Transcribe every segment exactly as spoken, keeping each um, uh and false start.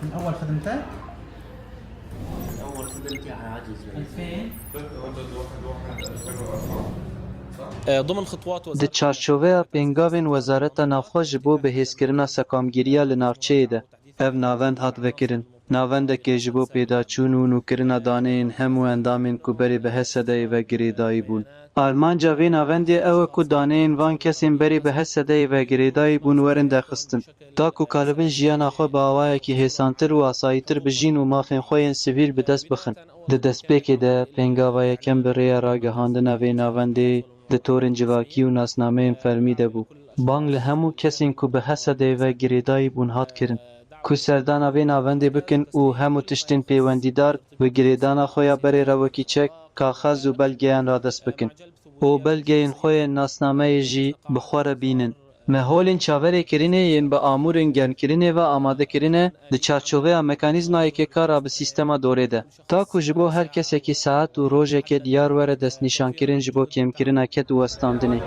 من أول خدمتك؟ أول خدمتي عاجز. ألفين. آه، ضمن خطوات وزارة Di çarçoveya pêngavên Wezareta Navxwe ji bo bihêzkirina seqamgiriya li navçeyê de, ev navend hat vekirin. Navendekê ji bo pêdaçûn û nûkirina daneyên hemû endamên ku berê bi H S D'yê ve girêdayî bûn. Armanca vê navendê ew e ku daneyên van kesên berê bi H S D'yê ve girêdayî bûn werin derxistin, ta ku karibin jiyana xwe bi awayekî hêsantir û asayîtir bijîn û mafên xwe yên sivîl bi dest bixin. Di destpêkê de, pêngava yekem bi rêya ragihandina vê navendê di torên civakî û nasnameyên fermî de bû. Bang li hemû kesên ku bi H S D'yê ve girêdayî bûn hat kirin, ku serdana vê navendê bikin û hemû tiştên pêwendîdar bi girêdana xwe ya berê re wekî çek, kaxez û belgeyan radest bikin û belgeyên xwe yên nasnameyê jî bi xwe re bînin. Me holên çaverêkirinê yên bi amûrên germkirinê ve amade kirine di çarçoveya mekanîzmayeke kar a bi sîstema dorê de, ta ku ji bo her kesekî saet û rojeke diyar were destnîşankirin ji bo kêmkirina ked û westandinê.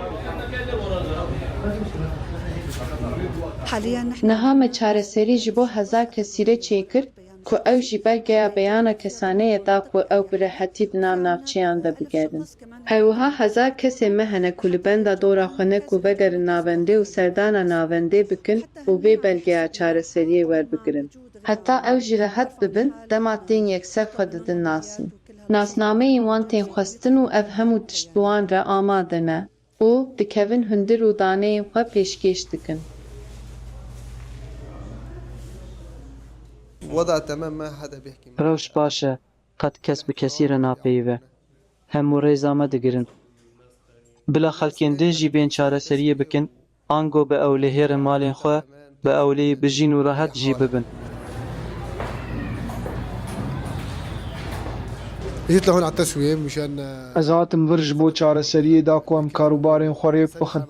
Niha me çareserî ji bo hezar kesî re çêkir ku ew jî belgeya beyana kesaneyê da ku ew bi rehetî di nav navçeyan de bigerin. Her wiha hezar kesên me hene ku li benda dora xwe ne ku vegerin navendê û serdana navendê bikin û vê belgeya çareseriyê werbigirin. Heta ew jî rehet bibin, dema tên yekser xwe didin nasîn. Nasnameyên wan tên xwestin û ev hemû tişt bi wan re amade ne û dikevin hundir û daneyên xwe pêşkêş dikin. وضع تمام ما حدا بيحكي معي. Rewş baş e, qet kes bi kesî re napeyive. Hemû rêza me digirin. Bila xelkên din jî bên çareseriyê bikin, ango bi ewlehêrin malên xwe, bi ewleyî bijîn û rehet jî bibin. جيت لهون على التسوية مشان Ez hatim vir ji bo çareseriyê da ku em karûbarên xwe rê bixin.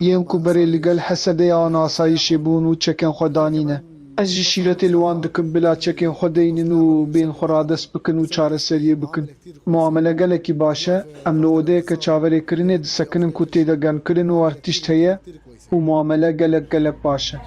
Yên ku berê li gel H S D'ê an asayîşê bûn û çekên xwe danîne. Ez jî şîretê li wan dikim bila çekên xwe deynin û bên xwe radest bikin û çareseriyê bikin. Muamele gelekî baş e. Em li odeyeke çaverêkirinê disekinin ku tê de germkirin û her tişt heye û muamele gelek gelek baş e.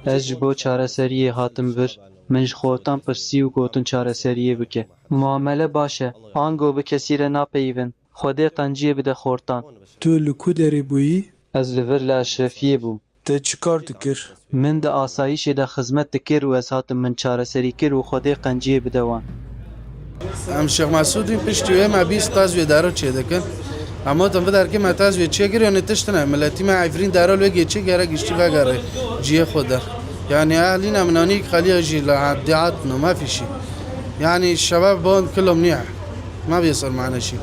Ez ji bo çareseriyê hatim vir. Min ji xortan pirsî û gotin çareseriyê bike. Muamele baş e. Ango bi kesî re napeyivin. Xwedê qenciyê bide xortan. Tu li ku derê bûyî? Ez li vir li Eşrefiyê bûm. Te çi kar dikir? Min di asayîşê de xizmet dikir û ez hatim min çareserî kir û Xwedê qenciyê bide wan. Em Şêx Mesûdîn piştî wê me bîst tazwê dero çêdikin. Em gotin vê derkê me tazwê çêkir, yanî tişt tune. Miletî me Efrîn dero li wê gê çêkir, giştî vegerê cihê xwe der. Yanî ehlîna min anî xeliya jî li dî hatin û me fîşî. Yanî şebab bon kilo منيح. ما بيصير معنا شي.